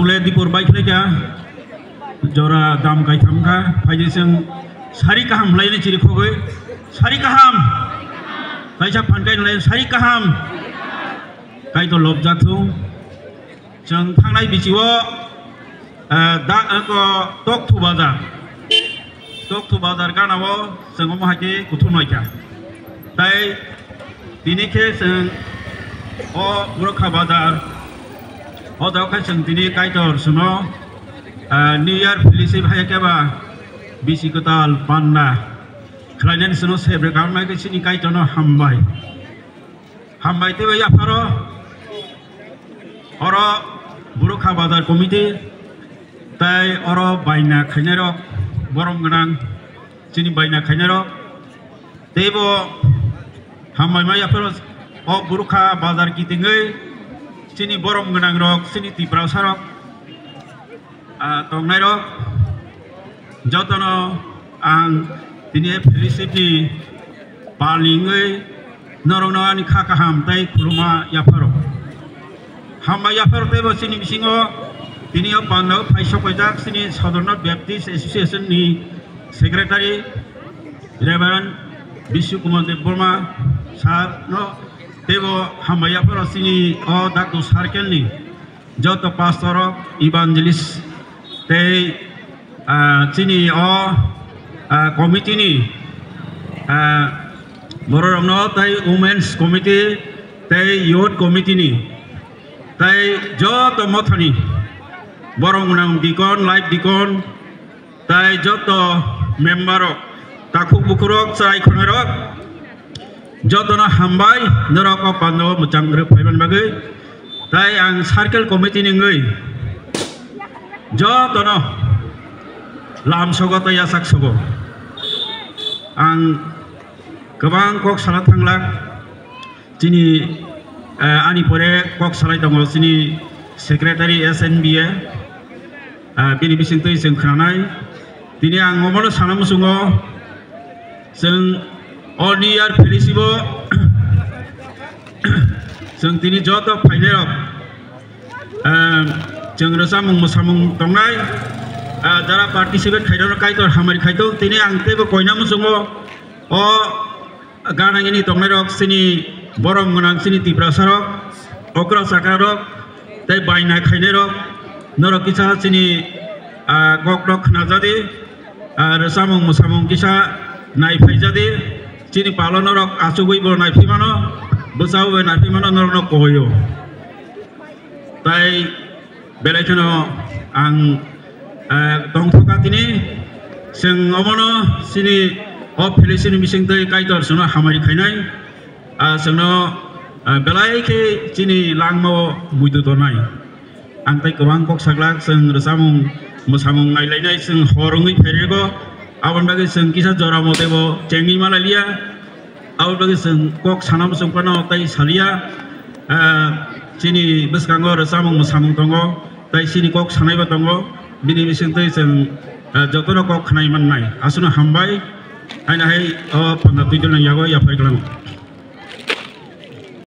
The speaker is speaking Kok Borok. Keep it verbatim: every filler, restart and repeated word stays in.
Ule dipor bai khlai kha, jora dam kaitham kha, phaidi chwng sari kaham laini chiri khogwi, sari kaham, kaisa phan kai nalai sari kaham, Kaitor lobjak thung. Chwng thangnai bichio, eh, da, eh, ko, Tokthu Bazar. Tokthu Bazar gana o chwng omo hai khe kuthum noi kha. Tai tini khe chwng o Borokha Bazar, o jaga khe chwng tini Kaitor chwngno, ah, New Year fellowship hai khe ba bisi kwtal panda khlainani chwngno sebre kanmai khe chini Kaitorno hambai. Hambai teibo yapharo oro Borokha Bazar Committee tai oro baina khainairok borom gwnang chini baina khainairok teibo hambai ma yapharo o Borokha Bazar kitingwi chini borom gwnangrok chini Tiprasarok ah, tongnairok jotono ang tini fellowship ni pal ni wngwi norokno ani kha kaham tei khuluma yapharo. Hambai yapharo teibo chini bisingo tini o panda o phai sokpaijak chini Sadharna Baptist Association ni Secretary Reverend Bishu Kumar Debbarma sir no teibo hambai yapharo chini o Daktu Circle ni joto pastor rok, evangelist tei, ah, chini o, ah, committee ni, ah, borok rokno tei women's committee tei youth committee ni tei joto mothani borok gwnang deacon, life deacon, Tai joto member rok, takhuk bukhurok, chwrai khwnairok, jotono hambai, norok o pandao mwchang rwk phaimani bagwi. Tai ang circle committee ni wngwi jotono lam sogo tei yasak sogo. Ang kwbang kok sana thanglak. Chini, eh, ani pore kok salai tongo chini secretary S N B A, eh, bini bisingtwi chwng khwnanai. Tini ang omono sana muchungo, chwng o New Year fellowship o chwng tini joto phainairok, eh, chwng rwchapmung mwsamung tongnai, eh, jara participate khairokno Kaitor hamari khaitong. Tini ang teibo koina muchungo o Ganangini tongnairok chini borom gwnang chini Tiprasarok, okra chakrarok, tei baina khainairok, norok kisa chini, ah, kokrok khnajadi, ah, rwchapmung mwsamung kisa naiphaijadi, chini palo norok achugwi bo naiphi mano, bwchaui bai naiphi mano norokno koio. Tai belai kheno ang, eh, tongthokha tini, chwng omono chini o fellowship ni bisingtwi Kaitor chwngno hamari khainai, ah, chwngno, ah, belai khe chini langmao muitu tonai. Ang tai kwbang kok saglak, chwng rwchapmung mwsamung nailainai, chwng hor wngwi phairego, aboni bagwi chwng kisa jora motebo chengwi malailia. Abo bagwi chwng kok sana muchung phano tei salia, ah, chini bwskango rwchapmung mwsamung tongo, tei chini kok sanaibo tongo, bini bisingtwi chwng, ah, jotono kok khnai mannai. Aswkno hambai, haino hai o panda twi dulni yago yaphai kwlango.